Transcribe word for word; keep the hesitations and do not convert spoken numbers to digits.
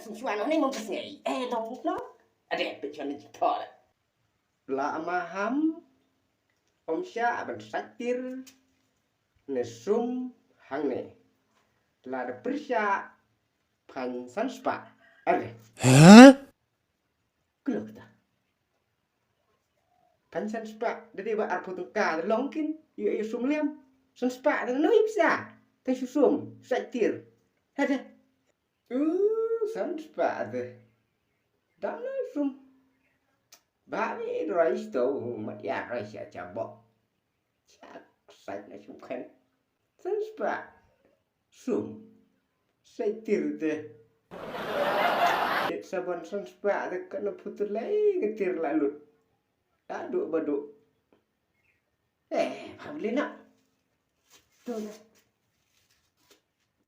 Sngewsih noh ne mong ka sngi. Eh, dong noh. Ade, peit shuwa ne jingthoh. La maham. Ym shah ban sait tir ne sum hangne. La da pyrshah phan san spah. Ade. Hah? Klok ta. Phan san spah, da dei ba arphew tyngka, da long kin, ïoh ïoh sum liam. San spah, da noi pisa. Te shu sum, sait tir. Hade. U, san spah te. Dang na sum. Ba mi roi sto, mat ïa roi sha chabok. Chak sait na sum khen. San spah. Sum. Sait tir te. Jet sabon san spah te kana phutu lai ka tir la lut. Ta du ba du. Eh, pha beli nak. Tu na.